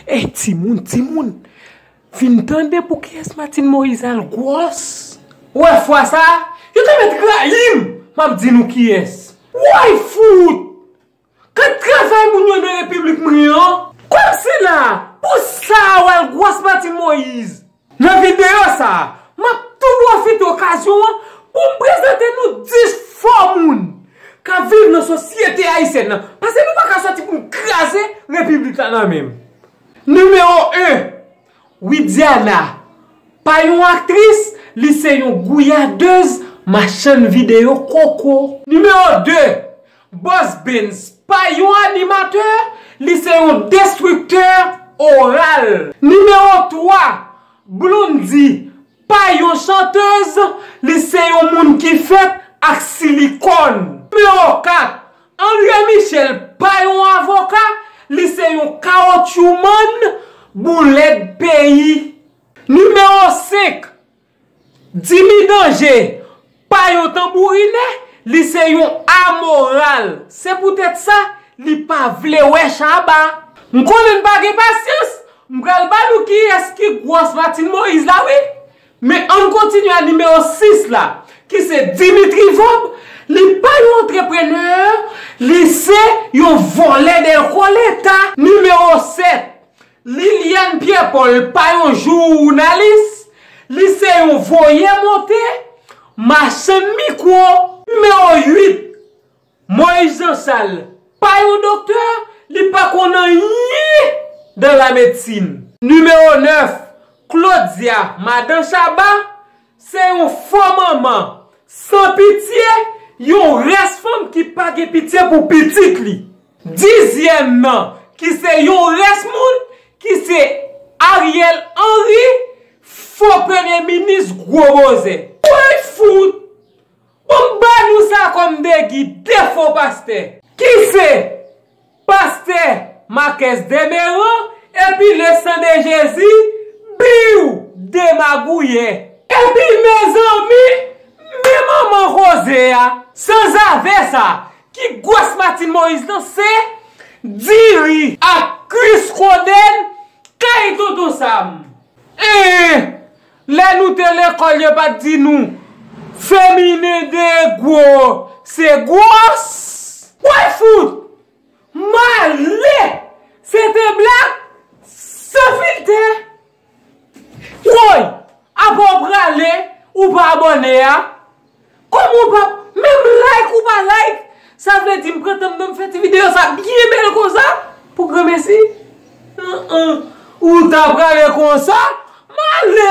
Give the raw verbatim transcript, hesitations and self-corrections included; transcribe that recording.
Ey, timoun, timoun, vin tande pou kiyès Martine Moïse al gwòs. Ou wè fwa sa, yo te mèt rayi m. M ap di nou kiyès. Woy fout! Gad travay moun yo nan repiblik mwen an. Kòmsi la, pou sa a w al gwòs Martine Moïse. Nan videyo sa a, m ap tou pwofite okazyon an pou m prezante nou dis fò moun k ap viv nan sosyete ayisyèn nan. Paske nou pa ka sòti pou n kraze repiblik la nan men m. Nimewo en, Widiana. Pa yon aktris, li se yon gouyadèz, machann videyo koko. Nimewo de, Boss Benz. Pa yon animatè, li se yon destriktè oral. Nimewo twa, Blondy. Pa yon chantèz, li se yon moun ki fèt ak silikòn. Nimewo kat, André Michel. Pa yon avoka, li se yon kawotchoumann boulèt peyi. Nimewo senk, Dimy Danger. Pa yon tanbourinè, li se yon amoral. Se poutèt sa, li pa vle wè Shabba. M konnen n pa gen pasyans, m pral ba nou kiyès ki gwòs Martine Moïse la wi. Men ann kontinye a nimewo sis la, ki se Dimitri Vorbe. Li pa yon antreprenè, li se yon vòlè dèlko leta. Nimewo sèt, Liliane Pierre Paul. Pa yon jounalis, li se yon voyè monte, machann mikwo. Nimewo uit, Moïse Jean Charles. Pa yon doktè, li pa konn anyen dans la médecine. Nimewo nèf, Claudia, madan Shabba, se yon fo manman, san pitye, yon rès fanm ki pa gen pitye pou pitit li. Dizyèm nan, ki se yon rès moun, ki se Ariel Henry, fo premye minis gwo bozè. Woy fout! Bon, m ba nou sa kòm degi, de fo pastè. Ki se pastè Marques Demeran epi le sang de Jésus, biw, demagouyè. Epi mezanmi, men manman koze a. Sanzave sa, ki gwòs Martine Moïse lan se diri ak kwis kodenn kay tonton Sam. En, lè nou te lekòl, yo pa t di nou feminen de gwo, se gwòs. Woy fout! Male! Se te blag san filtè. Woy! Apa w prale, ou pa abòne a? Kòman w pa menm like ou pa like? Sa vle di m pran tan m nan m fè ti videyo sa byen bèl konsa pou granmesi? An-an. Ou ta prale konsa? Male!